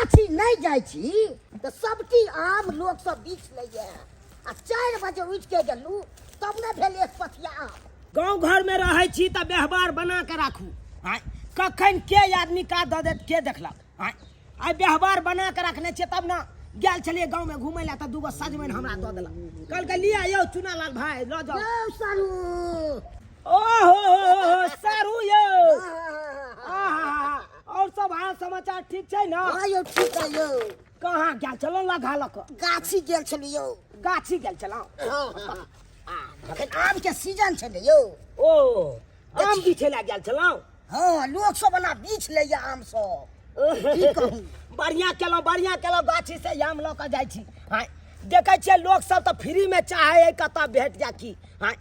गाछी नहि जाइ छी तऽ सबटी आम लोक सब बीछ लैए आ 4 बजे उठि के गेलहुँ तब ने भेल एक पथिया आम। गाँव घरमे रहै छी तऽ व्यवहार बना के राखू। आँय, कखन के आदमी का दऽ देत के देखलक। आँय, आइ व्यवहार बना के रखने छियै तब ने। गेल छलियै गाँवमे घुमै लए तऽ दूगो सजमनि हमरा दऽ देलक, कहलकै लिअ यौ चुनालाल भाय लऽ जाउ। यौ सारू। ओहो सारू यौ, आहा, और सब हाल समाचार ठीक छै ने? हँ यौ, ठीक है यौ। कहाँ गेल छलहुँ लगा लऽ कऽ? गाछी गेल छलियै यौ। गाछी गेल छलहुँ? हँ, अखन आमके सीजन छै ने यौ। ओ आम बिछै लए गेल छलहुँ? हँ, लोक सब एना बीछ लैया आम सब, की कहू। बढ़िआँ केलहुँ, बढ़िआँ केलहुँ। गाछी से आम लऽ कऽ जाइ छी। आँय, देखै छियै लोक सब तऽ फ्रीमे चाहै है कतऽ भेट जाय की। आँय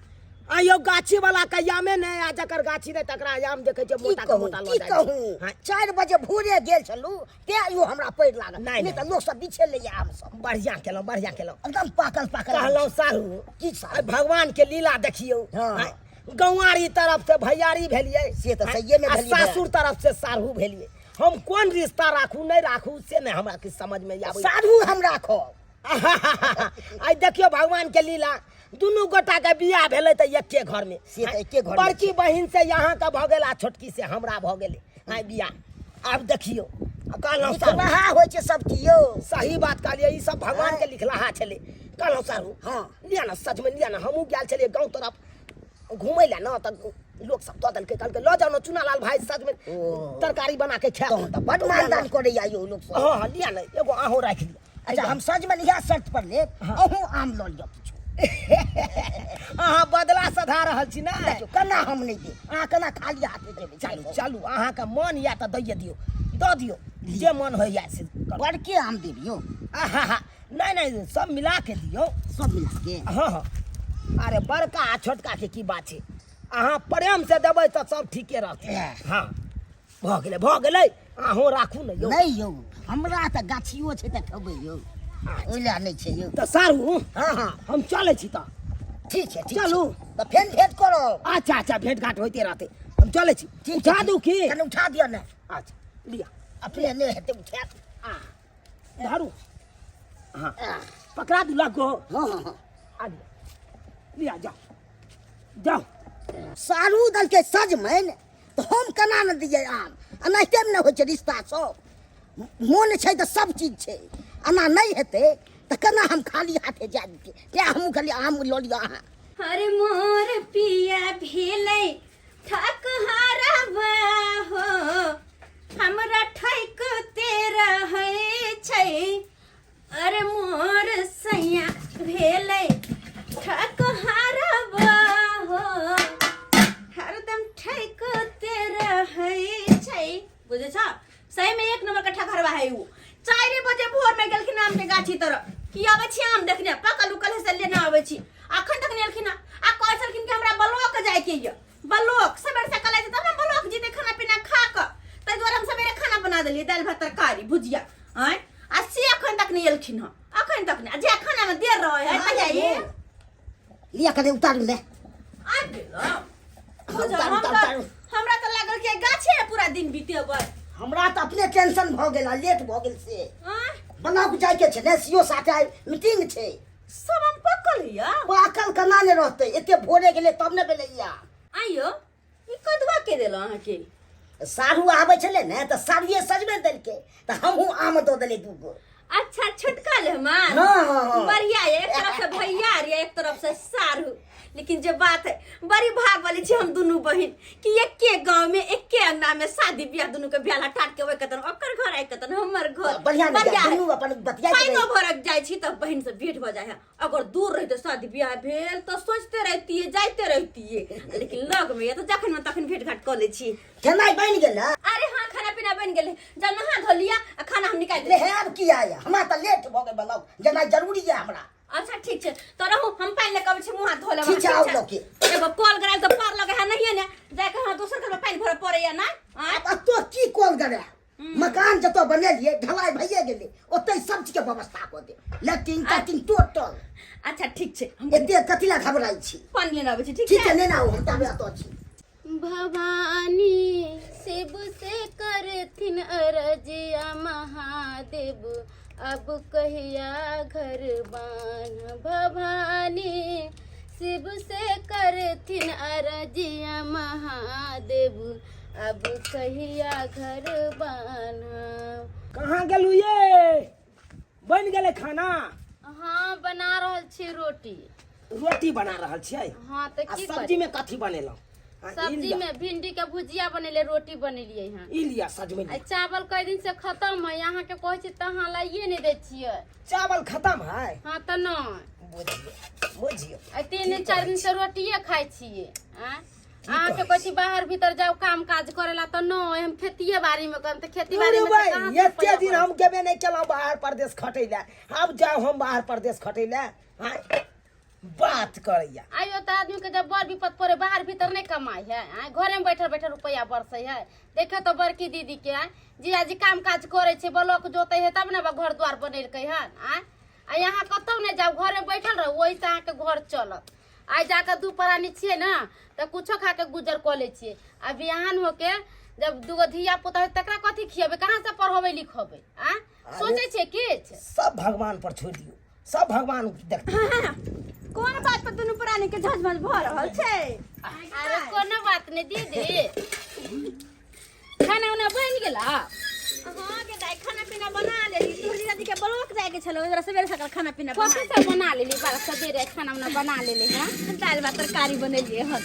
आँय यौ, गाछी वाला के आमे नहि आ जकर गाछी नहि तकरा आम देखै छियै की मोटा के कहू, मोटा लऽ की जाइ छै। कहू। आँय, 4 बजे भोरे गेल छलहुँ तें यो हमरा पड़ि लागल। नहि, नहि तऽ लोक सब बिछे लैया आम सब। बढ़िआँ केलहुँ, बढ़िआँ केलहुँ। एकदम पाकल पाकल आम। कहलहुँ साहू। की साहु? आइ भगवान के लीला देखियौ। हँ। आँय, गौआरी तरफ से भैयारी भेलियै। से तऽ सहिएमे आ भेलियै। सासुर तरफ से साढ़ू भेलियै। हम कोन रिश्ता राखू नहि राखू से नहि हमरा किछु समझमे आबै। साधु हम राखब। आइ देखियौ भगवान के लीला, दुनू गोटा के बियाह भेलै तऽ एके घर में। से तऽ एके घरमे। बड़की बहिन से यहाँ के भऽ गेल आ छोटकी से हमरा भऽ गेलै आइ बियाह। आब देखियौ, आ कहलहुँ साढ़ू। लिखलाहा होइ छै सब चीज यौ। सही बात कहलियै, ई सब भगवान के लिखलाहा छलै। कहलहुँ साढ़ू। हँ। लिअ ने सचमे, लिअ ने। हमहूँ गेल छलियै गाँव तरफ घुमै लए ने तऽ लोक सब दऽ देलकै, कहलकै लऽ जाउ ने चुनालाल भाई सजमनि, ओ। तरकारी बना के खायब। तहन तऽ बड्ड मानदान करैया यौ लोक सब। हँ हँ, लिअ ने, एगो अहूँ राखि लिअ। अच्छा, हम सजमनि इएह शर्त पर लेब, अहूँ आम लऽ लिअ किछु। अहाँ बदला सधा रहल छी ने? देखियौ, केना हम नहि देब, अहाँ केना खाली हाथे देबै? चलू चलू, अहाँके मन यऽ तऽ दैए दियौ, दऽ दियौ, जे मन होइए से करू। बड़के आम देब यौ? आहा हा, नहि नहि, सब मिला के दियौ। सब मिला के? हँ हँ, अरे बड़का आ छोटका के की बात छै, अहाँ प्रेम से देबै तऽ सब ठीके रहतै। हँ, भऽ गेलै, भऽ गेलै, अहूँ राखू ने यौ। नहि यौ, हमरा तऽ गाछियो छै तऽ खेबै यौ, ओहि लए नहि छै यौ। तऽ सारू। हँ हँ। हम चलै छी तऽ। ठीक छै, ठीक। चलू। छै। तऽ फेर भेंट करब। अच्छा अच्छा, भेंट घाट होइते रहतै, हम चलै छी। ठीक। उठा दू की? कनि उठा दिअ ने। अच्छा लिअ। अपने नहि हेतै उठायब। आ धरू, हाँ, पकड़ा दू लगो। हँ हँ हँ। आ लिअ, लिअ, जाओ जाओ। सारू दलके सजमनि तऽ हम केना ने दियै आम? एनाहिते ने होइ छै रिश्ता सब। मोन छै तऽ सब चीज छै, एना नहि हेतै तऽ केना हम खाली हाथे जा दितियै? तेँ हमहूँ कहलियै आम लऽ लिअ अहाँ। हर मोर पिया भेलै ठकहरबा हो, हमरा ठैकते रहै छै। अरे मोर सैया भेलै ठकहरबा हो, हरदम ठैकते रहै छै। बुझै छ, सही में एक नंबर के ठकहरबा है उ। 4 बजे भोर में गेलखिन आम के गाछी तरफ कि आबै छी आम देखने, पकल उकल है से लेने आबै छी। अखन तक नहीं एलखिन। आ कहै छलखिन कि हमरा ब्लॉक जाय के ये, ब्लॉक सवेरे से कल तब ने ब्लॉक जीते खाना पीना खा कऽ, ताहि दुआरे हम सवेरे खाना बना देलियै, दालि भात तरकारी भुजिया। आँय, आ से अखन तक नहीं एलखिन हँ, अखन तक नहीं। आ जे खाना में देर रहे है तहिया ये लिअ, कनि उतारू ने। आबि गेलौ? उतारू, हम उतारू, तऽ उतारू। हमरा तऽ लागल कि गाछे में पूरा दिन बितेबै। हमरा तऽ अपने टेंशन भऽ गेल आ लेट भऽ गेल से। आँय? ब्लॉक जाइके छै ने, सीओ साथे आइ मीटिंग छै। सब हम पकल या? पाकल केना ने रहतै, एते भोरे गेलै तब ने भेलै या। आइयो ई कदुआ के देलहुँ अहाँके? साढ़ू आबै छलै ने तऽ साढ़ुए सजमनि देलकै तऽ हमहूँ आम दऽ देलियै दूगो। अच्छा, छोटका लेहमान। हाँ, हाँ, हाँ। बढ़िया है, एक तरफ से भैया रे, एक तरफ से साढ़ू। लेकिन जे बात है, बड़ी भाग वाली छी हम दुनू बहिन कि एके गांव में एके अंगना में शादी ब्याह दुनू के ब्याह टाट के ओइ कतन ओकर घर आइ कतन हमर घर। बढ़िया ने? बढ़िया है। दुनू अपन बतियाइत पाइनो रही। भरक जाइ छी तऽ बहिन से भेंट भऽ जाइ है। अगर दूर रहिते शादी ब्याह भेल तऽ सोचते रहतियै, जाइते रहतियै, लेकिन लग में ये तऽ जखन मन तखन भेंट घाट कऽ लै छी। खेनाइ बनि गेल? अरे हाँ, खाना पीना बनि गेलै। जा नहा धो लिया आ खाना हम निकालि दै छी। नहायब किया यऽ, हमरा तऽ लेट भऽ गेल, ब्लॉक जेनाइ जरूरी यऽ हमरा। अच्छा ठीक छै, तऽ रहू, हम पानि लऽ कऽ अबै छी, मुँह हाथ धो लेब। ठीक छै, आउ लऽ के। एगो कल गरायल तऽ पार लगे है नहिये ने, जाके हमरा दोसर घर में पानि भरऽ पड़ैया ना। आँय? आब एतऽ की कल गरायब? मकान जतऽ बनेलियै ढलाई भइए गेलै, ओतै सब चीजके व्यवस्था कऽ देब, लैट्रिन तैट्रिन टोटल। अच्छा ठीक छै, हम एते कथी लए घबराइ छी? पानि लेने अबै छी, ठीक? ठीक छै, नेने आउ, हम ताबे एतऽ छी। भवानी शिव से करथिन अरजिया महादेव। महादेव अब कहिया घर बान भवानी शिव से करथिन अरजिया महादेव अब कहिया घर बान। कहाँ गेलू ये? बनि गेलै खाना? हाँ, बना रहल छी रोटी। रोटी बना रहल छियै? हाँ। तऽ आ की सब्जी में कथी बनेलहुँ? आ, ई सब्जी लिअ, में भिंडी के भुजिया बनेले, रोटी बनेलियै हन। ई लिअ सजमनि। आ चावल कई दिन से खत्म है, अहाँ के कहै छी तऽ अहाँ लाइए नहि दै छियै। चावल खत्म है? हाँ तऽ नहि। बुझियौ बुझियौ। आ 3 दिन 4 दिन से रोटिए खाइ छियै। आँय, अहाँके कहै छी बाहर भीतर जाउ काम काज करे ला, तऽ नहि, हम खेतिए बाड़ी में करब, तऽ खेती बाड़ी में भाई कहाँ से एते रुपैआ दिन हम गेबे नहि केलहुँ बाहर परदेश खटै लए, आब जाउ हम बाहर परदेश खटै लए? आँय, बात करैया। आइयो तऽ आदमी के जब बड़ विपद पड़े बाहर भीतर नहीं कमाई है, आँय, घरे में बैठल बैठल रुपया बरसै है। देखियौ तऽ बड़की दीदी के, आँय, जीजाजी काम काज करै छै, ब्लॉक जोतै है तब ने घर द्वार बनेलकै हन। आँय, आ यहाँ कतौ नहि जाउ, घरे में बैठल रहू, ओहिसँ अहाँके घर चलत। आइ जाके दू प्राणी छियै ने तऽ कुछो खा के गुजर कऽ लै छियै। आ बिहान होके जब दूगो धिया पुता है तकरा कथी खियेबै, कहाँ से पढ़ेबै लिखेबै? आँय, सोचै छियै किछु? सब भगवान पर छोड़ि दियौ, सब भगवान देखते। कोन बात पर दुनू प्राणी के झंझ भऽ रहल छै? अरे कोनो बात नहीं दीदी, खाना उना बनि गेला? हाँ के दाई, खाना पीना बना लेली। तोहर जीजाजी के ब्लॉक जाय के छलो, जरा सवेरे सकाल खाना पीना बना। कथी सब बना लेली? बड़ा सवेरे खाना उना बना लेली? हाँ। दालि भात तरकारी बनेलिए हन।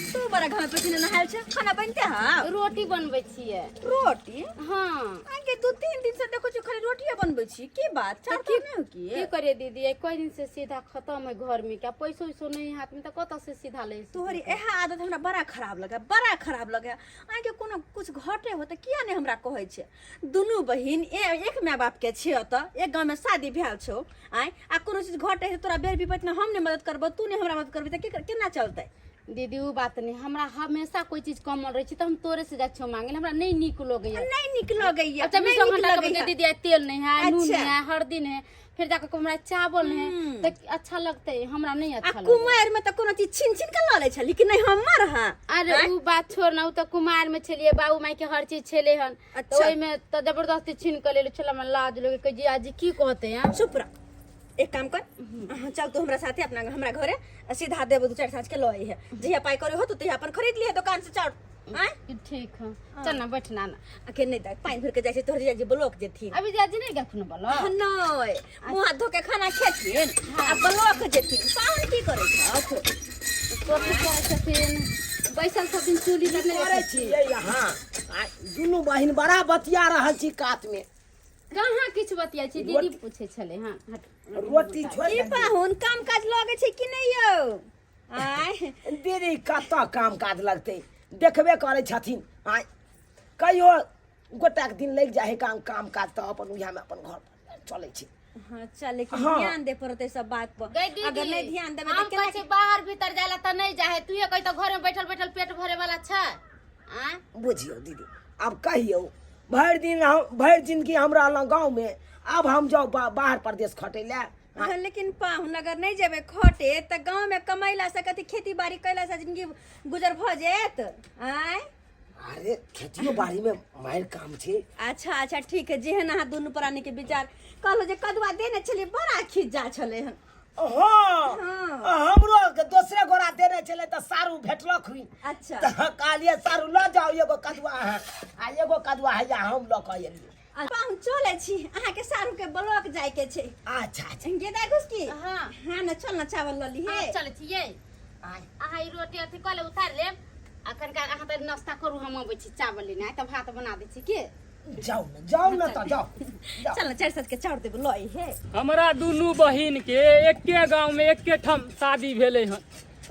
तू बड़ा घर पसीना नहायल छै, खाना बनते? हाँ। रोटी बनबै छियै। रोटी? हाँ। आगे 2-3 दिन से देखो छी खाली रोटिए बनबै छी, की बात? चार की नहीं हो की? की करिए दीदी, आई कई दिन से सीधा खत्म है घर में, क्या पैसो वैसो नहीं हाथ में, तो कतऽ से सीधा ले? तोहरी एह आदत हमरा बड़ा खराब लगे, बड़ा खराब लगे। अहाँके कोनो कुछ घटे हो तऽ किया नहि हमरा कहै छै? दुनू बहिन एक माय बाप के छियै, तऽ एक गाँवमे शादी भेल छौ। आँय, आ कोनो चीज घटे है तोरा, बेर विपत्तिमे हम नहि मदद करबौ, तू नहि हमरा मदद करबी, तऽ केना चलतै? दीदी, उ बात नहीं, हमरा हमेशा कोई चीज कमल रहे छै तऽ हम तोरे से जाइ छियौ मांगे, हमरा नहीं नीक लगैया। नहि नीक लगैया? अब 24 नहि नीक घंटा के लगैया। दीदी, आइ तेल नहीं है, नून नहीं है, हल्दी नहीं है, फिर जाकर हमरा चावल नहीं है, तऽ अच्छा लगतै? हमरा नहीं आ अच्छा लगै। कुमारि में तऽ कोनो चीज छीन छीन के लऽ लै छली कि नहि हमर? हाँ। अरे उ बात छोड़ ना, उ तऽ कुमार में छलियै, बाबू माई के हर चीज छेले हन, तऽ ओहिमे तऽ जबरदस्ती छीन के लेले छल। हमरा लाज लगे, कहै जीजाजी की कहते हैं। चुप रह। एक काम कर, हाँ, चल तू हमरा साथे अपना हमरा घरे, आ सीधा देबो 2-4 साँझ के लऽ अइहे। जहिया पाइ करे हो तो तहिया अपन खरीद लिहे दुकान से चाउर। आँय। ठीक है, चल ना, बैठ ना ना। अखे नहि दाइ, पानि भरि के जाइ छै, तोहर जीजाजी ब्लॉक जेथिन। अभी जीजाजी नहीं गेलखुन बोलो? नहि, मुँह हाथ धो के खाना खेथिन आ ब्लॉक जेथिन। पाहुन की करै छथि? कथी करै छथिन, बैसल छथिन चूल्ही लग। नहि करै देखै छी? छियै यहाँ आ दुनू बहिन बड़ा बतिया रहल छी कात में। कहाँ किछु बतिया छी दीदी, पूछे छलै। हाँ, हट। रोटी छोड़ि की देलियै। पाहुन, काम काज लगै छै कि नहि यौ? आँय। दीदी, कतऽ काम काज लगतै? देखबे करै छथिन। आँय, कहियो गोटाक दिन लागि जाइ है काम काम काज, तऽ अपन उएहमे अपन घर पर चलै छै। हाँ चल, लेकिन ध्यान दे पड़तै सब बात पर। गई दीदी, अगर नहीं ध्यान देबै हम तऽ केना? कहै छी बाहर भीतर जाय ला तऽ नहीं जाए, तू कहै तऽ घर में बैठल बैठल पेट भरे वाला छै? आँय। बुझियौ दीदी, आब कहियौ, भरि दिन हम भरि जिंदगी हम रहलहुँ गाँवमे, आब हम जाउ बाहर परदेश खटै लए? हाँ, लेकिन पाहुन, अगर नहीं जेबै खटे तऽ गाँव में कमैला से कथी, खेती बाड़ी कैला से जिंदगी गुजर भऽ जायत? आँय। अरे खेतियो बाड़ी में मारि काम छै। अच्छा अच्छा, ठीक है, जेहन अहाँ दुनू प्राणी के विचार। कहलहुँ जे कदुआ देने छलियै, बड़ा खिज्जा छलै हन। हाँ। हाँ। हमरो के दोसरे गोरा देने छलै तऽ सारू भेटलक हुई। तऽ कहलियै सारू लऽ जाउ एगो कदुआ अहाँ, आ एगो कदुआ हैया हम लऽ कऽ एलियै। आ पाहुन, चलै छी, अहाँके सारू के ब्लॉक जाय के छै। अच्छा अच्छा। गेदा घुसकी। हाँ। हाँ ने, चल ने, चावल लऽ लीहे। हाँ, चलै छियै। अहाँ ई रोटी अथी कऽ ले, उतारि लेब अखन का। अहाँ तऽ नाश्ता करू, हम अबै छी चावल लेने, आइ तऽ भात बना दै छी के। जाउ ने, जाउ ने, तऽ जाउ जाउ। चल ने, 4 साँझ के चाउर देबो, लऽ अइहे। हमरा दुनू बहिन के एके गांव में एके ठाम शादी भेलै हन,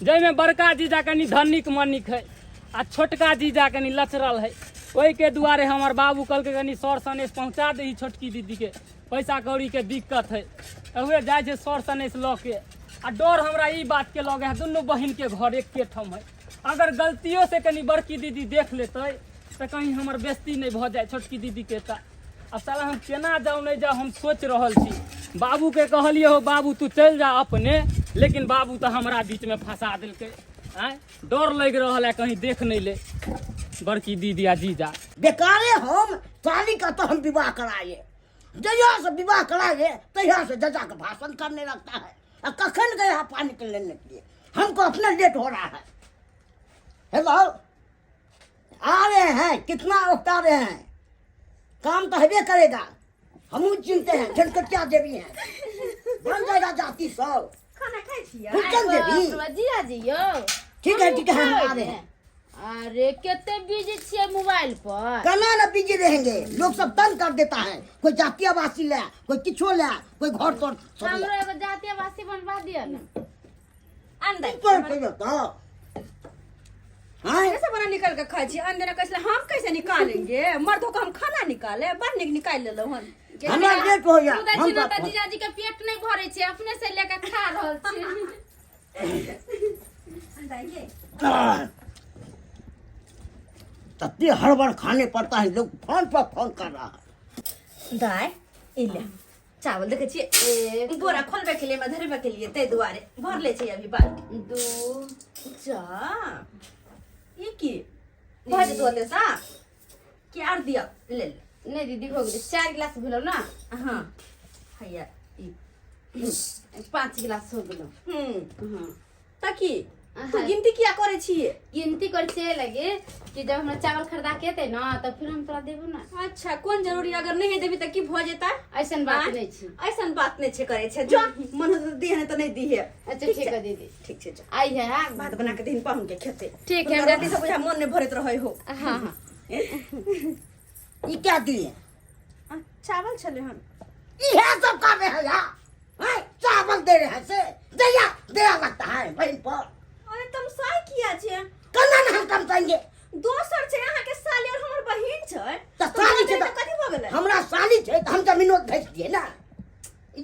जाहिमे बड़का जीजा कनि धनिक मनिक है आ छोटका जीजा कनि लचरल है। ओहिके दुआरे हमर बाबू कहलकै कनि सर सनेस पहुँचा दही छोटकी दीदीके, पैसा कौड़ीके दिक्कत है। उहे जाइ छै सर सनेस लऽ के। आ डर हमरा ई बातके लगे है, दुनू बहिनके घर एके ठाम है, अगर गलतियो से कनि बड़की दीदी देख लेतै तऽ कहीं हमर बेइज्जती नहि भऽ जाय छोटकी दीदीके। तऽ आब साला हम केना जाउ नहि जाउ, हम सोचि रहल छी। बाबूके कहलियै, हो बाबू, तू चलि जा अपने, लेकिन बाबू तऽ हमरा बीचमे फंसा देलकै। आँय, डर लागि रहल है कहीं देख नहि ले बड़की दीदी आ जीजा। बेकारे हम साली का तो हम विवाह कराए। जहिया से विवाह करा गए तहिया से जजा के भाषण करने लगता है। आ कखन गया पानी के लेने के लिए, हमको अपना लेट हो रहा है। हेलो, आ रहे हैं, कितना उकता रहे हैं, काम तो हबे करेगा, हमू चिंते हैं, झनकटिया देवी हैं, बन जाएगा जाति सब। खाना खाइ छियै? फुलचंद देवी। जिया जी यौ। ठीक है, ठीक है, हम आ रहे हैं। अरे कते बिजी छियै मोबाइल पर? कना ना बिजी रहेंगे, लोग सब तंग कर देता है, कोई जातीय वासी ले, कोई किछो ले, कोई घर तोड़ सब ले। हमरो एगो जातीय वासी बनवा दिअ ना। अंदर ऊपर पे जाता हाँ। कैसे बना निकल के खाइ छी अंदर? कैसे हम कैसे निकालेंगे? मर्दों को हम खाना निकाले बड़ नीक निकाल लेलहुँ हन। हमरा लेट हो गया। मुदा हम छी ना तो तऽ जीजाजी के पेट नहीं भरे छै, अपने से लेके खा रहल छी। तत्ते हड़बड़ खाने पड़ता है, लोग फोन पर फोन कर रहा है। दाय ई ले चावल, देखै छियै? एक, बोरा खोलबे के लिए, धरबे के लिए, ताहि दुआरे भरले छै अभी बाल्टी। दू, जा, ई की भऽ जेतौ ओते सा कि आर दिअ? ले ले। नहीं दीदी, हो गेलै, 4 गिलास भेलौ ना। हाँ, हैया ई। 5 गिलास हो गेलौ। हाँ। तऽ की तू हाँ। गिनती किया करै छियै? गिनती कर से लगे कि जब हमरा चावल खरीदा के एतै ना तऽ फिर हम तोरा देबो ना। अच्छा, कोन जरूरी? अगर नहीं देबी तऽ की भऽ जेतै? ऐसन बात आँय? नहीं छै। ऐसन बात नहीं छै, करै छै जो मन होतै तऽ दिहे, नहि तऽ नहि दिहे। अच्छा, ठीक है दीदी। ठीक छै, जा। आई है, हाँ। भात बना के दिन पाहुन के खेतै। ठीक है, हुनका हम रोटी सब बुझा मन नहि भरैत रहै हो। हाँ हाँ। ये क्या दिए? आ, चावल छलै हन। यह सब कर रहे हैं यार हैं? चावल दे रहे हैं से दया दया लगता है बहन पर। अरे तुम साई किया छै? कना ना हम कम जाएंगे। दोसर छै अहाँ के साली और हमर बहिन छै। तऽ साली छै तऽ कथी भऽ गेलै? हमरा साली छै तऽ हम जमीनो घसि दिए ना,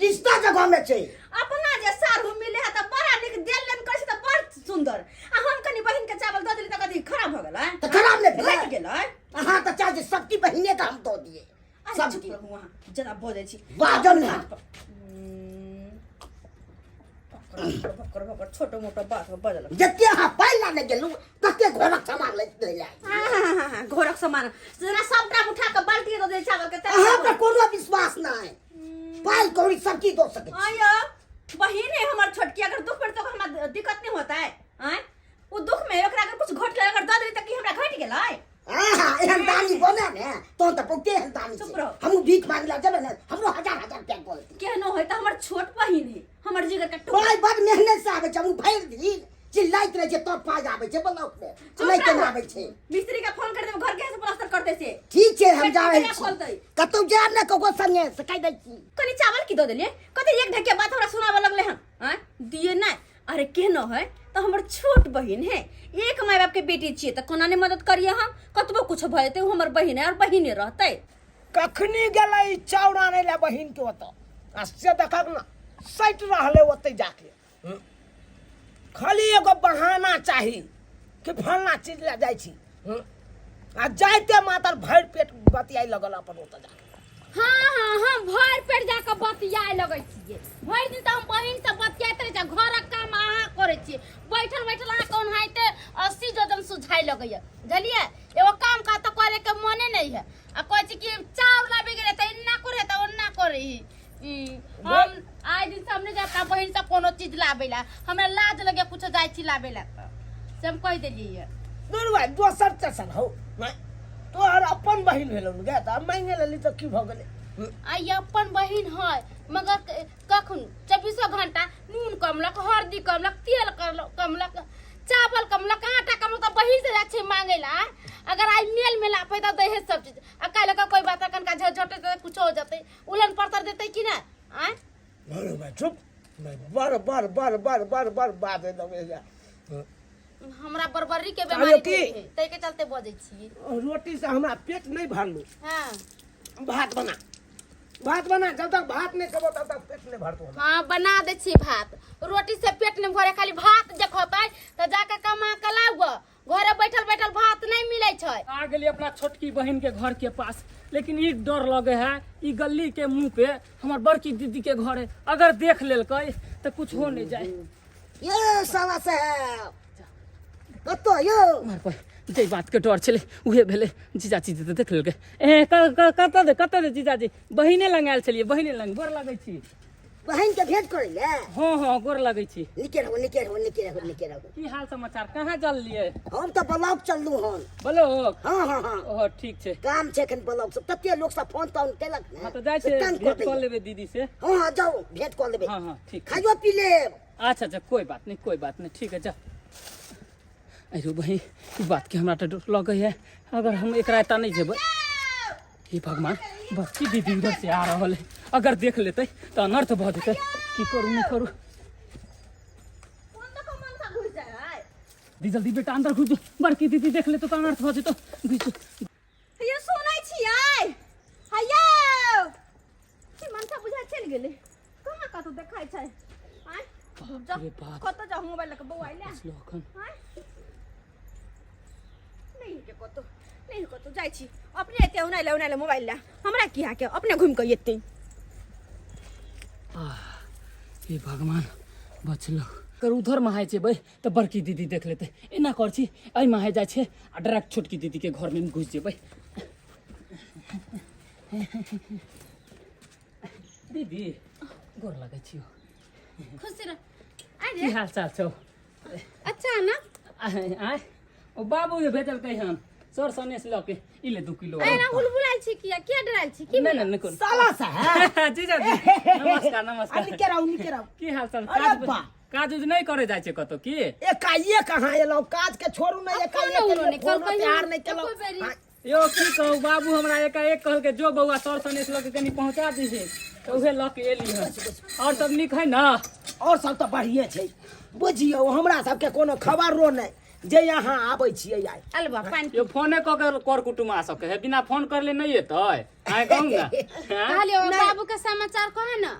रिश्ता जगह में छै। अपना जे साढ़ू मिले है तऽ बड़ा नीक देल लेन करै छै तऽ बड़ सुंदर, आ हम कनी बहिन के चावल दऽ देली तऽ कथी खराब भऽ गेलै? तऽ खराब नहि भेलै। घटि गेलै। अहाँ तऽ चाहे जे सबकी बहिने के हम दऽ दिए। अरे सब चुप चीज। रहू अहाँ, जरा बजै छी। बाजल ना। भक्कर भक्कर छोटो मोटो बात में बजल। जते अहाँ पाइ लाने गेलहुँ तते घरक सामान लैत लए आयल। हाँ, घरक सामान जेना सबटा उठा के बाल्टी दऽ दे चावल के तेना। अहाँ पर कोनो विश्वास नहि, पाइ कौड़ी सब चीज दऽ सकै छी। आयो बहिन है हमर छोटकी, अगर दुख पड़तौ तऽ हमरा दिक्कत नहीं होता है? आँय, ओ दुख में ओकरा अगर कुछ घट गेलै, अगर दऽ देली तऽ की हमरा घटि गेलै? आहा, एहन दानी बने ने तहन तऽ बहुते एहन दानी चुप छै। रहो। हमहूँ भीख मांगे लए जेबै ने, हमरो हजार हजार रुपया गलती। केहनो है तऽ हमर छोट बहिन है, हमर जिगर के टुकड़ा। पाइ बड मेहनत से आबै छै, हमहूँ भरि दिन चिल्लाइत रहै छै तब पाइ आबै छै ब्लॉक मे, चुप नहि केना रहो। आबै छै। मिस्त्री के फोन कर देब, घर के से प्लास्टर करते से। ठीक छै, हम पेट जा रहल केना छी। खोलतै? कतौ जायब ने ककरो संगे से कहि दै छी। कनी चावल की दऽ देलियै, कथी एक ढकिया बात हमरा सुनाबऽ लगलै हन? आँय दिए नहि। अरे केहनो है तऽ हमर छोट बहिन है, एक माय बाप के बेटी छियै तऽ कोना नहि मदद करियै हम? कतबो कुछ भऽ जेतै, ओ हमर बहिन है और बहिने रहतै। कखनी गेलै ई चाउर आनै लए बहिन के ओतऽ, आ से देखक ने सटि रहलै ओतै जाके। खाली एगो बहाना चाही कि फलना चीज लए जाइ छी। आ जाइते मातर भरि पेट बतियाइ लगल अपन ओतऽ जाके। हाँ हाँ हाँ, भरि पेट जाके बतियाए लगै छियै। भरि दिन तऽ हम बहिन से बतियाइत रहै छियै, घरक काम अहाँ करै छियै, बैठल बैठल अहाँके ओनाहिते 80 जोजन सुझाइ लगैया, बुझलियै? एगो काम काज तऽ करे के मने नहि है, आ कहै छी कि चाउर लाबे गेलै तऽ एना करे तऽ ओना करे। हम आइ दिन से हम नहि जायब अपना बहिन से कोनो चीज लाबै ला, हमरा लाज लगे कुछो जाइ छी लाबै ला तऽ से हम कहि देलियै। दुनू भाइ दोसर तेसर हौ नहि, तोहर अपन बहिन भेलौ ने गे, तऽ आब मांगे लेली तऽ की भऽ गेलै? आ ई अपन बहिन है, मगर कखन चौबीसो घंटा नून कमलक, हरदी कमलक, तेल कमलक, चावल कमलक, आटा कमलक, तऽ बहिन से जाइ छै मांगे ला। अगर आइ मेल मिलाप है तऽ दै है सब चीज, आ काल्हि के कोई बात कनका झटझटे तऽ कुछो हो जतै, उलन परतर देतै कि नहि? आँय। अरे भाइ चुप, बड़ बड़ बड़ बड़ बड़ बड़ बाजै लगैया। हमरा बर्बरी के कहलियौ बीमारी की? छै, ताहि के चलते बजै छी। रोटी से हमरा पेट नहीं भरलू। हाँ। भात बना, भात बना, जब तक भात नहीं खेबो तब तक पेट नहीं भरतो हमरा। हाँ, बना दै छी भात, रोटी से पेट नहीं भरे, खाली भात जे खतै तऽ जाके कमा के लाउ गऽ, घरे बैठल बैठल भात नहीं मिलै छै। आ गेली अपना छोटकी बहिन के घर के पास, लेकिन ई डर लगे है, ई गली के मुंह पे हमर बड़की दीदी के घर है, अगर देख लेलकै तऽ कुछ हो नहीं जाए। ये साला साहब कतौ यौ? मार पर। जाहि बातके डर छलै उहे भेलै। जीजाजी तऽ देख लेलकै। ए कतऽ दे, कतऽ दे जीजाजी? बहिने लग आयल छलियै, बहिने लग। गोर लगै छी। बहिन के भेंट करै ले? हँ हँ, गोर लगै छी। नीके रहू, नीके रहू, नीके रहू, नीके रहू। की हाल समाचार? कहाँ चललियै? हम तऽ ब्लॉक चललू हन। ब्लॉक? हँ हँ हँ। ओहो ठीक छै। काम छै एखन ब्लॉक सब, तते लोक सब फोन तोन केलक ने। हँ तऽ जाइ से छियै, तंग कऽ भेंट कऽ दैया। लेबै दीदी से। हँ हँ, जाउ, भेंट कऽ लेबै। हँ हँ, ठीक। खाइयो पी लेब। अच्छा अच्छा, कोइ बात नहि, कोइ बात नहि, ठीक है, जा। अरे बहिन, ई बातके हमरा तऽ डर लगैए। अगर हम एकरा एतऽ नहि जेबै, हे भगवान, बड़की दीदी उधर से आ रहल है, अगर देख लेतै तऽ अनर्थ भऽ जेतै। की करू, नहि करू। कोन तऽ मन सा घुसि जाइ है। दी जल्दी बेटा, अंदर घुस जो, बड़की दीदी देख लेतौ तऽ अनर्थ भऽ जेतौ, घुस जो। हैया, सुनै छियै? हैया, की मनसा बुझा चलि गेलै? कहाँ कतौ देखाइ छै? आँय बाप रे बाप। कतऽ जाउ मोबाइल लऽ कऽ बौआ ले? बचलो अखन। आँय, नहि के कतौ, नहि कतौ जाइ छी। अपने एते उनाइ ले, उनाइ ले मोबाइल ले, हमरा की के अपने घुमि कऽ एतै। हे भगवान, बचलो। अगर उधर महाय जेबै तऽ बड़की दीदी देख लेतै। एना कर छी, एहि माहे जाइ छै आ डायरेक्ट छोटकी दीदीके घरमे घुसि जेबै। दीदी, गोर लगै छियौ। खुश रह। अरे की हाल चाल छौ? अच्छा ना। आय आय, ओ बाबू जे भेजलकै हन सर सनेस लऽ के, ई ले 2 किलो। एना हुलबुलायल छी किया? किया डरायल छी की? नहि नहि नहि, कोनो साला साहब। जीजाजी, नमस्कार नमस्कार। नीके रहू, नीके रहू। की हाल चाल? अरे काज बा। काज उज नहि करे जाइ छै कतौ की? एकाएक अहाँ एलहुँ, काज के छोड़ू ने, एकाएक फोनो एलियै, नहि फोनो केलकै प्यार नहि एको केलहुँ। बेरी। हाँ, यौ की कहू, बाबू हमरा एकाएक कहलकै, जो बौआ, सर सनेस लऽ के कनि पहुँचा दीही, तऽ उहे लऽ के एली हन। आओर सब नीक है ने? और सब तऽ बढ़िए छै। बुझियौ, हमरा सबके कोनो खबरो नहि जे यहाँ आबै छियै आइ। अलबा पानि। यौ, फोने कऽ के कर कुटुम आ सकै है, बिना फोन करले नहि एतै? अहाँ कहू ने, हाँ? कहलियै बाबू के समाचार कहे ने।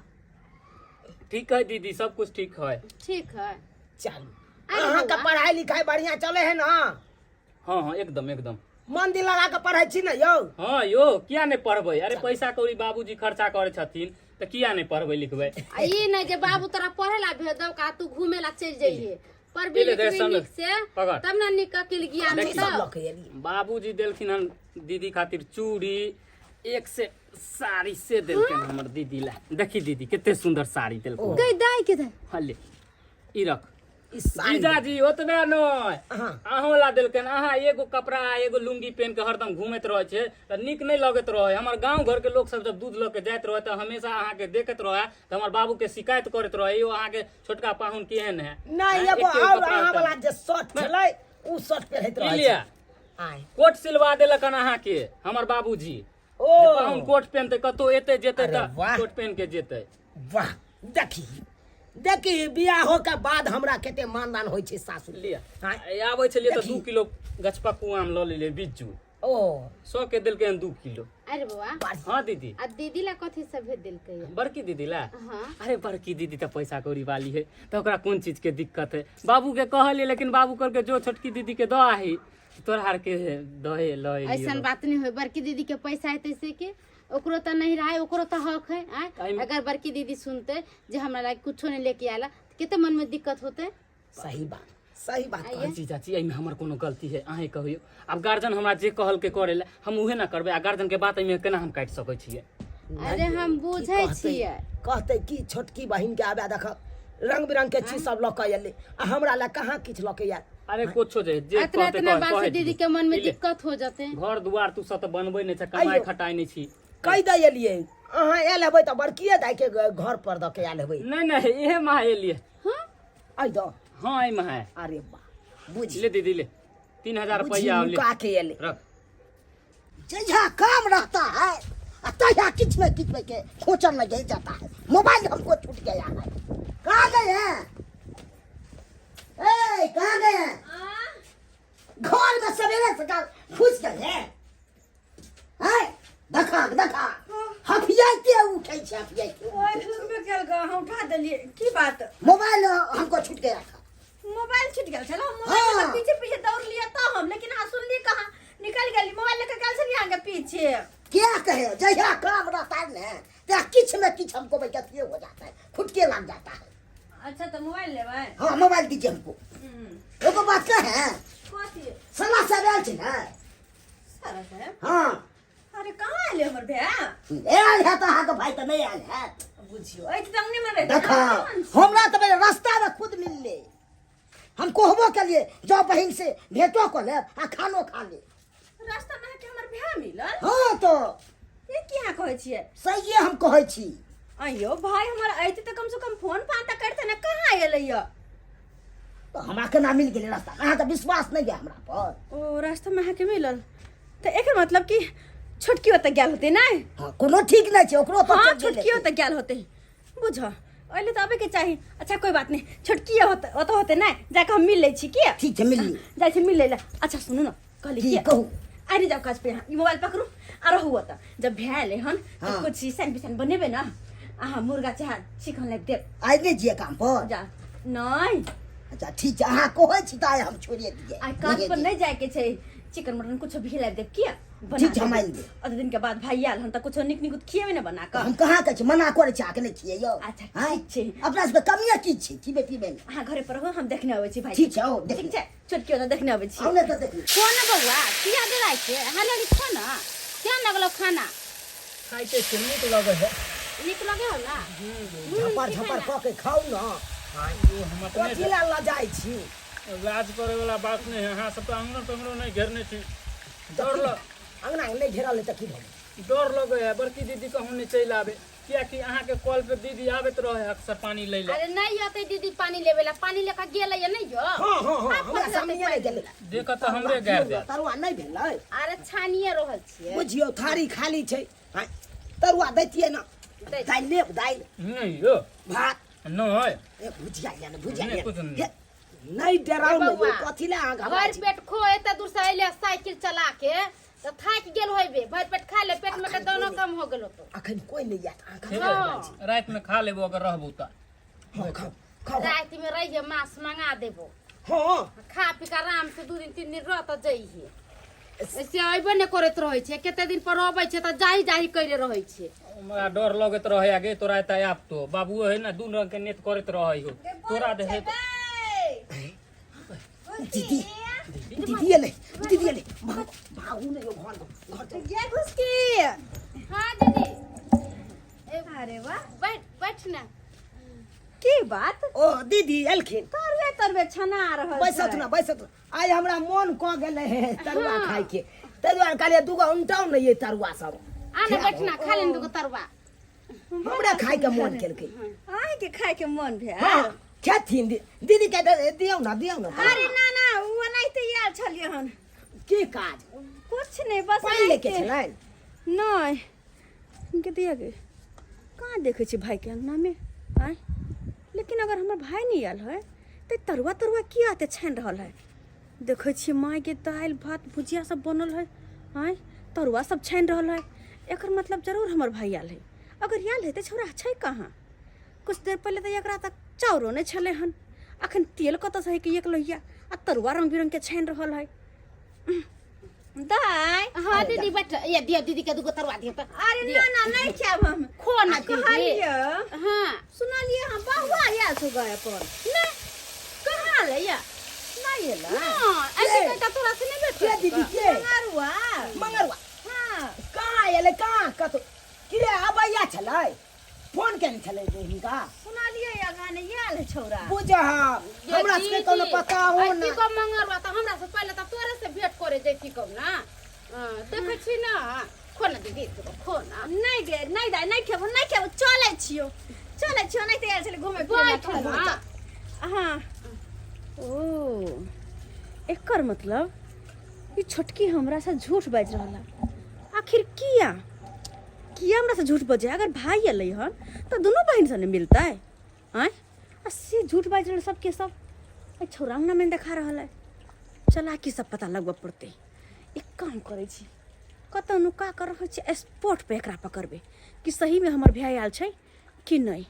ठीक है दीदी, सब कुछ ठीक है। ठीक है। चलू। अरे अहाँके बौआ। पढ़ाई लिखाई बढ़िया चले है ना? हाँ हाँ, एकदम एकदम। मन दिल लगा के पढ़ै छी ने यौ? हाँ यौ, किया नहि पढ़बै? अरे पैसा कौड़ी बाबूजी खर्चा करै छथिन तऽ किया नहि पढ़बै लिखबै? आ ई नहि जे बाबू तोरा पढ़े ला भेजब का तू घूमे ला चलि जइहे। पढ़बी ले ले, लिखबी समझ। नीक से पकड़। तब ने नीक अकिल ज्ञान देखी। सब हेतौ। लऽ के एलियै। बाबूजी देलखिन हन दीदी खातिर चूड़ी, एक से साड़ी से देलखिन हमर दीदी ला। देखी दीदी, कते सुंदर साड़ी देलखिन। गई दाई के दाई। हाँ, ले, ई रख। ई साड़ी। जीजाजी, ओतबे नहि, हाँ। अहूँ ला देलकनि। अहाँ एगो कपड़ा आ एगो लुंगी पहिन के हरदम घूमैत रहै छै तऽ नीक नहि लगैत रहै। हमर गाँव घरके लोक सब जब दूध लऽ के जाइत रहै तऽ हमेशा अहाँके देखैत रहै, तऽ हमर बाबूके शिकायत करैत रहै, यौ अहाँके छोटका पाहुन केहन है? नहि आँय, एगो एके गो और कपड़ा अहाँ पहिन। वाला जे शर्ट छलै, उ शर्ट पहिरैत ई रहै लिअ। छै। आँय। कोट सिलवा देलकन अहाँके हमर बाबूजी। ओ जे पाहुन कोट पहिनतै, कतौ एतै जेतै अरे तऽ वाह। कोट पहिन के जेतै। वाह, देखी देखी, बियाहो के बाद हमरा कते मानदान होइ छै सासु। लिअ। आँय। आबै छलियै तऽ देखी। 2 किलो गछपक्कू आम लऽ लेलियै, बिज्जू। ओ 100 के देलकै हन 2 किलो। अरे बौआ। हाँ दीदी। आ दीदी ला कथी सब भेज देलकै? बड़की दीदी ला? हाँ। अरे बड़की दीदी तऽ पैसा कौड़ी वाली है, तऽ ओकरा कोन चीज के दिक्कत है? बाबू के कहलियै, लेकिन बाबू कहलकै, जो छोटकी दीदी के दऽ आही, तोरा आर के दहे लऽ एलियै। ऐसन बात नहीं होय। बड़की दीदी के पैसा हेतै से के ओकरो तऽ नहीं रहा, ओकरो तऽ हक है। आँय, अगर बड़की दीदी सुनते जे हमरा लागी कुछो नहीं लेके आला तऽ कते मन में दिक्कत होते। सही बात, सही बात कहै। जी चाची, एहिमे हमर कोनो गलती है? अहें कहियौ। आब गार्जियन हमरा जे कहलकै करै लए, हम उहे ना करबै? आ गार्जियन के बात एहिमे केना हम काटि सकै छियै? अरे हम की बुझै कहतै? छियै। कहतै कि छोटकी बहिन के आबे देख, रंग बिरंग के चीज सब लऽ के एलै आ हमरा लए कहाँ किछु लऽ के आयल। अरे कुछो जे जे इतना कहतै इतना बात कहै से दीदी दियौ। के मन में ई ले, दिक्कत हो जाते। घर दुआर तू सब तऽ बनबै नहि छै, कमाइ आइयो। खटाइ नहि छी। कहि दै एलियै? अहाँ आयल हेबै तऽ बड़किए दाइ के घर पर दऽ के आयल हेबै। नहि नहि, इहे माह एलियै। हाँ। अइ दऽ? हाँ, एहि माह है। अरे वाह, बुझी ले दीदी, ले 3000 बुझी रुपैआ ले। नुका के एलै। रख। जहिया काम रहता है आ तहिया किछ में किछ में के खोचर लगे जाता है। मोबाइल हमको छूट गया है। कहाँ गए हैं? ए, कहाँ गए हैं? घर में सवेरे सकाल घुस गए हैं। हैं, देखा देखा, हफियाइते उठै छै, हफियाइते। ओहि घुमबे केलकै, अहाँ उठा देलियै। की बात? मोबाइल हमको छूट गया था। मोबाइल छूट गेल छल? हम मोबाइल हाँ। के पीछे पीछे दौड़ लिया तो हम, लेकिन अहाँ सुनली कहाँ, निकल गेली। मोबाइल लेके गेल छलियै अहाँके पीछे। क्या कहे, जहिया काम रहता है ना तहिया किछ में किछ हमको बेइज्जती हो जाता है, खुटके लग जाता है। अच्छा, तऽ मोबाइल लेबै? हाँ, मोबाइल दीजिए हमको। एगो बात कहे? कथी? कथी सला साहब आयल छै ने सारा साहब हँ अरे कहाँ एलै हमर भैया आयल हैत अहाँके भाय तऽ नहि आयल हैत बुझियो एहि तऽ अंगने मे रहै देखा हमरा तऽ पहिले रास्तामे खुद मिललै हम कहबो केलिए जाओ बहिन से भेंटो कऽ लेब आ खानो खा लेब रास्ता में अहाँके हमर भैया मिलल हँ तऽ ये की अहाँ कहै छियै सहिए हम कहै छी अयो भाई हमर अयते तऽ कम से कम फोन फान तऽ करते ने कहाँ एलै यऽ तऽ हमरा केना मिल गेलै रास्ता अहाँके विश्वास नहि यऽ हमरा पर ओ रास्ता में अहाँके मिलल तऽ एकर मतलब कि छोटकी ओतऽ गेल होतै नहि हँ कोनो ठीक नहि छै ओकरो तऽ हाँ चलि गेल छोटकी हेतै। ओतऽ गेल होतै बुझ ओहिले तऽ अबैके चाही अच्छा कोई बात नहीं छोटकी होते ओतऽ होतै नहि जाकऽ हम मिल लै छी की ठीक छै मिल लियौ जाइ छी मिल लै लए अच्छा सुनू ने कहली की की कहू अरे जाओ काज पे यहाँ ई मोबाइल पकड़ू आ रहू ओतऽ जब भए एलै हन तऽ हाँ। कुछ ईसान बिसान बनेबै ने अहाँ मुर्गा चाहे चिकन लाबि देब आइ नहि जियै काम पर जा नहि अच्छा ठीक छै अहाँ कहै छी तऽ आइ हम छोड़िए दियै आइ काज पर नहि जायके छै चिकन मटन कुछो भी लाबि देब किया बना ठीक छै, हम देब। आनि देब। ओते दिन के बाद भाई आयल हन तऽ कुछो नीक नीक खिएबे ने बना कऽ हम कहाँ कहै छी मना करै छी अहाँके नहि खियैयौ अच्छा, आँय? ठीक छै। अपना सबके कमिए की छै खिबै पीबै मे अहाँ घरे पर रहू हम देखने अबै छी भाई ठीक छै, आउ, ठीक देखने। छै छोटकी ओतऽ देखने अबै छी आउ ने तऽ देखली खो ने बौआ किया डराइ छै हाल खो ने केहन लगलो खाना खाइते छी नीक लगै है नीक लगे हो ना झपर झपर कऽ के खाउ ने ओ हम अपने कथी लए लजाइ छी लाज करे वाला बात नहीं है अहाँ सब तऽ अंगनो तंगनो नहीं घेरने छी डर लग अंगना नहि घेरल है तऽ की भेलै डर लगे है बड़की दीदी कहूँ नहीं चलि आबे कियाकि अहाँके कल पे दीदी आबैत रहे अक्सर पानी लै लए अरे नहीं अते दीदी पानी लेवे ला पानी लेकर गेलै या नहीं यो हाँ हाँ हाँ आब हमरा कथी सामने रहतै नहि गेलै देखऽ तऽ हमरे गारि देत तरुआ नहि भेलै अरे छानिए रहल छियै बुझियौ थारी खाली छै आँय, तरुआ दैतियै ने दै। दालि लेब दालि नहीं यो भात नहीं ए भुजिया लिअ ने भुजिया नहि, लिअ कुछ नहि। हे, नहि डराउ ने बौआ, यौ कथी लए अहाँ घबराइ भरि छी पेट खो एते दूर से अइले साइकिल चला के तऽ थाकि गेल होइबे भरि पेट खा ले पेट में के दाना कम हो गेल होतो अखन कोई नहि आयत अहाँ ठीक घबराइ छी है राति में खा लेबो अगर रहबू तऽ हँ खाउ खाउ राति में रहिए मांस मंगा देबो हँ खा पी के आराम से दू दिन तीन दिन रह तऽ जइहे ऐसे अयबे नहि करैत रहै छै कते दिन पर अबै छै तऽ जाही जाही कइले रहै छै हमरा डर लगैत रहे आगे तोरा एतऽ आब तो बाबू है ना दू रंग के नेत करैत रहे हो तोरा दे दीदी दीदी एलै दीदी एलै भागू भागू ने यौ घर घर जाउ। ये घुसकी हाँ दीदी अरे वाह बैठ बैठ ना की बात ओ दीदी एलखिन तरुए तरुए छना रहल बैसत छै। ना बैसत आइ हमरा मोन कऽ गेलै हे तरुआ खायके ताहि दुआरे कहलियै दूगो उनटाउ ने ये तरुआ सब आ ना बैठ ना खा लेने दूगो तरुआ हमरा खायके मोन केलकै अहाँके खायके मन भेल हँ खेथिन दीदी के दियौ ना दियौ ना अरे ना ना ओ एनाहिते आयल छलियै हन की काज कुछ नहि बस पानि लेके एनाहिते। छलनि नहि के दिया गे कहाँ देखै छी भाईके अंगनामे आँय लेकिन अगर हमर भाई नहि आयल है तऽ तरुआ तरुआ किया एते छानि रहल है देखै छियै मायके दालि भात भुजिया सब बनल है आँय तरुआ सब छानि रहल है एकर मतलब जरूर हमर भाई आयल है अगर आयल है तऽ छौड़ा छै कहाँ कुछ देर पहिले तऽ एकरा तऽ चाउरो नहि छलै हन अखन तेल कतऽसँ है कि एक लोहिया आ तरुआ रंग बिरंग के छानि रहल है दाइ हाँ दीदी बैठ ये दियो दीदी के दूगो तरुआ दियो तऽ अरे ना ना नहीं खायब हम खो ना दीदी कहलियै हाँ सुनलियै हम बहुआ आयल छौ गाय पर ना कहाँ ले या नहीं एलै ना ऐसे कहता तोरा से नहीं के बैठ दीदी के मंगरुआ मंगरुआ हाँ कहाँ एलै कहाँ कतौ के अबैया छलै फोन केने छलै जे हिनका सुनलियै अगाने आयल है छौड़ा बुझ हमरा सबके कोनो पता हो ना ना को मंगरवा त हमरा से पहले त तोरे से भेंट करे जैती कब ना हाँ, देखै छी ना खो ना दीदी तू खो ना नहीं गे नहीं दाइ नहीं खेबो नहीं खेबो चलै छियो चलै छियो नहीं तऽ आयल छलै घुमै फिरै बैठ ना हाँ ओ एकर मतलब ई छोटकी हमरा से झूठ बाजि रहल है आखिर किया किया हमरा से झूठ बजे अगर भाई एलै हन तऽ दुनू बहिन से ने मिलतै आँय आ से झूठ बाजि रहल सबके सब एहि छौड़ा अंगनामे देखा रहल है चलाकी सब पता लगबऽ पड़तै एक काम करै छी कतऽ नुका कऽ रहै छी स्पॉट पे एकरा पकड़बै कि सहीमे हमर भाय आयल छै कि नहि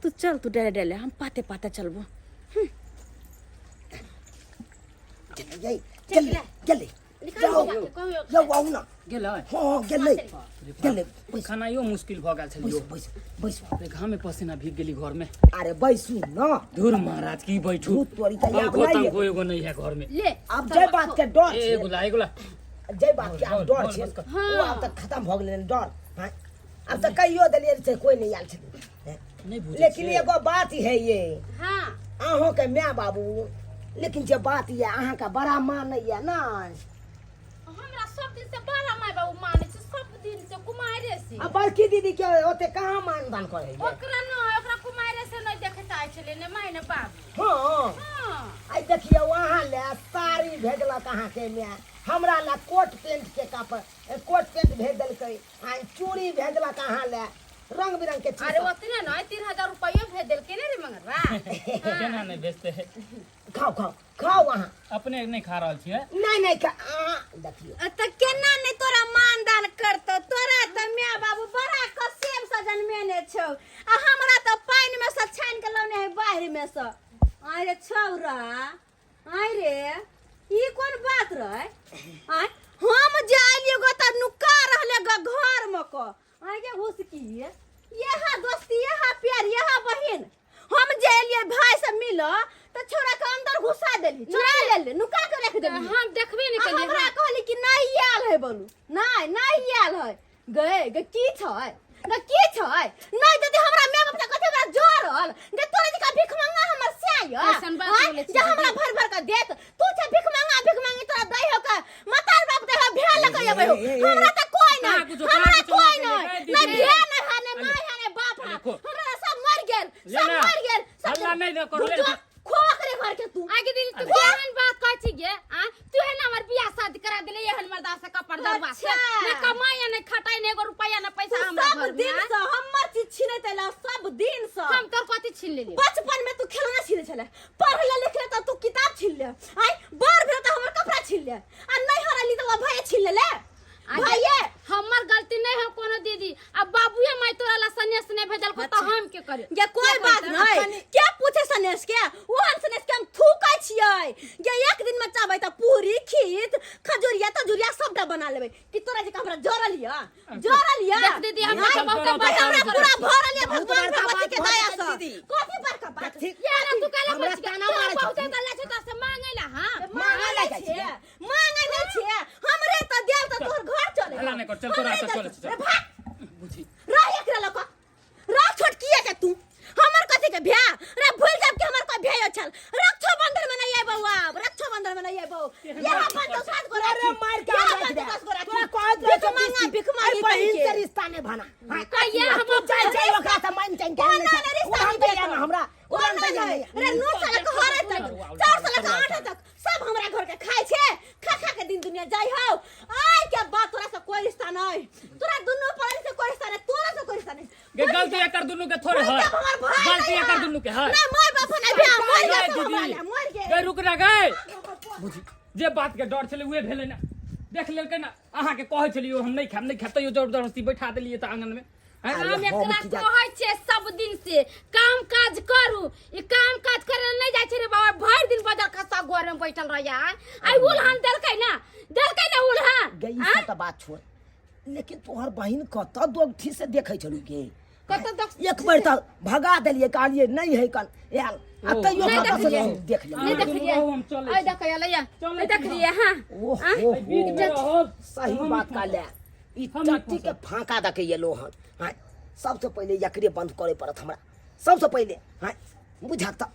तू चल तू डरे डरे हम पाते पाते चलबो चल चल चल निकालू जाओ बौआ के, कहियो यौ आउ ना गेलै हँ गेलै गेलै बैस खानाइयो मुश्किल भऽ गेल छल बैस यौ बैस बैस अरे घामे पसीना भीग गेली घर में अरे बैसू ना धुर महाराज की बैठू भूत तोरी तऽ आब पंखो नहि तंखो एगो नहीं है घर में ले आब जे बात के डर ए छै एगो ला एगो ला जे बात के आब डर छै ओ आब तऽ खत्म भऽ गेलै डर हँ आब तऽ कहियो देलियै से कोइ नहि आयल छलै नहि बुझै लेकिन छियै। एगो बात है ये हाँ अहूँके माय बाबू लेकिन जे बात यऽ अहाँके बड़ा मानैया ने हमरा सब दिन से बड़ा माय बाबू माने छै सब दिन से कुमारे से आ बड़की दीदी के ओते कहाँ मानदान करै ओकरा न ओकरा कुमारे से नहीं देखे चाहे छलै ने माय ने बाबू हँ हाँ आइ देखियौ अहाँ लए साड़ी भेजलक अहाँके माय हमरा लए कोट पेंट के कपड़ा कोट पेंट भेज देलकै आ चूड़ी भेजलक अहाँ लए रंग बिरंग के चीज अरे सब। ओतने न 3000 रुपया भेज देलकै ने रे मंगरवा केना नहि भेजते खाओ खाओ खाओ अहाँ अपने नहि खा रहल छियै नहीं नहीं खा अहाँ देखियौ तऽ केना नहि तोरा मानदान करतौ तोरा तऽ माय बाबू बड़ा कसेब से जनमेने छौ आ हमरा तऽ पानि में से छानि के लौने है बाढ़ि में से अरे छौरा आय रे ई कोन बात रहे आय हम जे आइलियो गो तऽ नुका रहले ग घर में क आय के घुसकी यहा दोस्ती यहा प्यार यहा बहिन हम जे एलिए भाई से मिल तऽ छोरा के अंदर घुसा देली चुरा लेली नुका के रख देली हम देखबे नहीं आ केलिए हमरा कहली कि नहीं आयल है बोलू नहीं नहीं आयल है गए गे की छै गे की छै नहीं दीदी हमरा माय बाप कथि हमरा जोरल गे तोरा जका भीख मंगा हमर से य ऐसन बात बोलै छी जे हमरा भर भर के देत तू छै भीख मंगा भीख मंगी तोरा दै हो के मतार बाप दे हो भेल लके अबै हो हमरा त कोई कहाँ नहीं कुछो, हमरा कहाँ कुछो कोई मांगे नहीं ले, नहीं दीदी। भेल नहीं है नहीं माय है नहीं बाप है देखो। हमरा सब मर गेल ले सब ना। मर गेल सब हल्ला नहीं ना करो, ले। जो खोक रे घर के तू आगे दीदी तू केहन बात कहै छी गे आ तू है ना हमर बियाह शादी करा देले एहन मर्दा से कपड़ दरवा से अच्छा। न कमाई न खटाई न एगो रुपया न पैसा तू हमरा सब घर में दिन आ? से हमर चीज छीनैत एला सब दिन से हम तोर कथी छीन लेली बचपन में तू खिलौना छीने छले पढ़ले लिखले त तू किताब छीन ले आई बड़ भेल त हमर कपड़ा छीन ले आ नहीं हरली त भैया छीन ले ले आगे भैया हमर गलती नहीं है कोनो दीदी अब बाबूए माई तोरा ला सनेस नहीं भेजल को तो हम के करे ये कोई बात नहीं क्या पूछे सनेश के ओहन सनेश के हम थूकै छियै जे एक दिन में चाहबै त पूरी खीर खजुरिया तजुरिया सबटा बना लेबै कि तोरा जे हमरा जरल या जरल या देख दीदी, हमरा नहीं, बहुते भाई, हमरा बड़का पूरा भरल या बहुत भगवान बड़का भगवती के बात दया भऽ से गेल दीदी। कथी बड़का बात ठीक यार तू काला हमरा बच ताना मारै बहुत छथिन। दल्ला छै तो से मांगे ला हां मांगे ला नहि जाइ छियै छियै। मांगे नहि छियै हमरे तऽ देल तऽ तोहर घर चले हल्ला नहि कर, चल तोरा हमरे से देल चल, चल। रे भाग बुझी रह एकरा लऽ कऽ रह छोटकिए के तू हमर कथी के भ्या रे भूल जाब कि हमर कोई भ्या छल रक्षाबंधन में नहीं आबो आब रक्षाबंधन में नहीं आबो यहाँ पर तो सात गो अरे मार के यहाँ राख पर दे तो दस गो राखी तोरा कहत रहे भीख मांगा भीख मांगी अरे बहिन कहीं से के। रिश्ता नहीं भाना हाँ, कहिया हम तू जाय जाय ओकरा से मान चाइन के कोना ने रिश्ता उड़ान नहीं तैयार देतो। ना हमरा उड़ान कोना तैयार नहीं नहीं रे 9 साल के हरे तक 4 साल के 8 तक सब हमरा घर के खाय छे खा खा के दिन दुनिया जाय हो आय के बात तोरा से कोई रिश्ता नहीं तोरा दुनू प्राणी से कोई रिश्ता नहीं तोरा से कोई रिश्ता नहीं गे गलती एकर दुनू के थोड़े है जब हमर भाई गलती नहीं एकर है। दुनू के है नहीं माय बाप नहीं भैया मर गए गए सब हमरा दीदी ले, मर गए गए रुक ना गए बुझी जे बात के डर छलै उहे भेलै ना देख लेलकै ना अहाँके कहै छलियै हम नहि खायब नहि खायब तैयो जबरदस्ती बैठा देलियै तऽ आङन में हम अरे हम एकरा की जान- कहै छियै सब दिन से काम काज करू ई काम काज करे लए नहि जाइ छै रे बाबा भरि दिन बजर खसा घर में बैठल रहैया आइ उल्हन देलकै ना देलकै ना उल्हन गई सब तऽ बात छोड़ लेकिन तोहर बहिन कतऽ दोगठी से देखै छलू गे कतऽ दोग- एक बेर तऽ भगा देलियै कहलियै नहि है कन आयल आ तैयो नहि कतऽ से देखलियै। देख लेलियै नहि देखलियै रहू, हम चलै आइ देखै लैया चलै नहि छी देखलियै हाँ ओह आँ? हो बीच में हो रहब सही बात कहले ई हम नहि टट्टी के फाँका दऽ के एलो हन हाँ सबसँ पहिले एकरे बंद करे पड़त हमरा सबसँ पहिले हाँ बुझत तऽ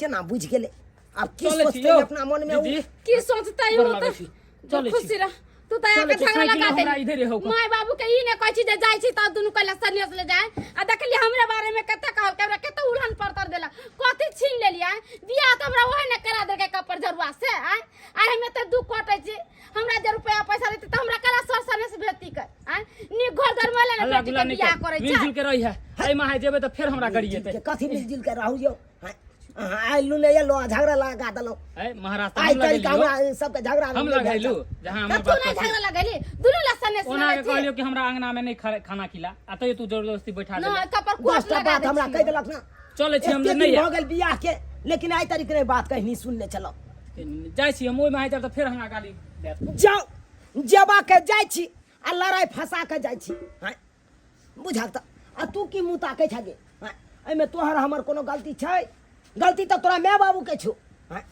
केना बुझि गेलै आब की चलै छी सोचतै यौ, अपना मनमे ओ? दीदी की सोचतै गोर ओ लागै तऽ छी। चलै छी। खुशी रह तू तऽ चलै आके छी, झगड़ा साइकिल लगा हमरा दे इधरे हौ। माय बाबू के ई ने कहै छी जे जाइ छी तऽ दुनू कैला सनेस ले जाय आ देखली हमरे बारे में कते कहलकै हमरा कते उल्हन परतर देला कथी छीन लेलियै बियाह तऽ हमरा ओहे ने करा देलकै कपर झरुआ से आय आइ हमे तऽ दुख कटै छी हमरा जे रुपया पैसा देतै तऽ हमरा कैला सर सनेस भेजती के आय नीक घर दर में ले हल्ला बेटी गुल्ला के नहि बियाह कर करै मिलजुल छै के रही है एहि माहे जेबै तऽ फेर हमरा गड़ी जेतै के कथी मिलजुल के रहू यौ हाँ, अहाँ आइ लू नहि एलो आ झगड़ा लगा देलहुँ है महाराज आइ हम तरीका लगेलियो हमरा सबके झगड़ा हम लगेलू जहाँ तऽ हमर तू बात नहि कथी झगड़ा लगेली दुनू ला सनेस ओना के लगै कहलियो कि हमरा अंगना में नहीं खाना खिला आ तैयो तू जबरदस्ती बैठा नहि देले कपर कोट 10 टा लगा बात दै हमरा छियौ। कहि देलक ना चलै छी हम एते नहि दिन भऽ गेल बियाह के लेकिन आइ तारीख नहि बात कहनी सुनने छलहुँ जाइ छी हम ओहिमे आइ जायब तऽ फेर हमरा गाली जाओ जेबा के जाइ छी आ लड़ाइ फंसा के जाइ छी। आँय बुझल तऽ आ तू की मुँह ताकै छह गे? आँय एहिमे तोहर हमर कोनो गलती छै? गलती तऽ तोरा माय बाबूके छौ। आँय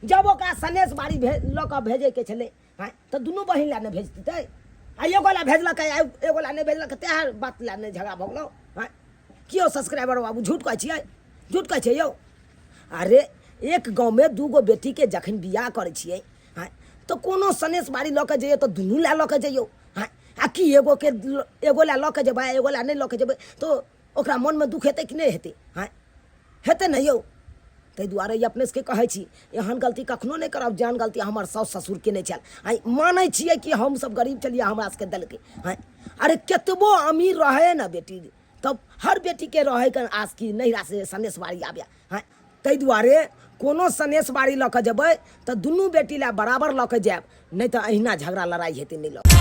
जब ओकरा सनेस बाड़ी भे लऽ कऽ भेजैके छलै, आँय तऽ दुनू बहिन लए ने भेजतै? आ एगो लए भेजलकै आ एगो लए नहि भेजलकै, तेहन बात लए नहि झगड़ा भऽ गेलौ। आँय कियो सब्सक्राइबर बाबू, झूठ कहै छियै? झूठ कहै छियै यौ? अरे एक गाँवमे दूगो बेटीके जखन बियाह करै छियै, आँय तऽ कोनो सनेस बाड़ी लऽ कऽ जइयौ तऽ दुनू लए लऽ कऽ जइयौ। आँय आ की एगोके एगो लए लऽ कऽ जेबै, एगो लए नहि लऽ कऽ जेबै तऽ ओकरा मनमे दुःख हेतै कि नहि हेतै? आँय हेतै ने यौ? ताहि दुआरे ई अपने सबके कहै छी, एहन गलती कखनो नहि करब जेहन गलती हमर साउस ससुर केने छल। आँय मानै छियै कि हमसब गरीब छलियै, हमरा सबके देलकै। आँय अरे कतबो अमीर रहै ने बेटी, तब हर बेटीके रहैके आस कि नैहरासँ सनेस बाड़ी आबै। आँय ताहि दुआरे कोनो सनेस बाड़ी लऽ कऽ जेबै तऽ दुनू बेटी लए बराबर लऽ कऽ जायब, नहि तऽ अहिना झगड़ा लड़ाइ हेतै। नहि लऽ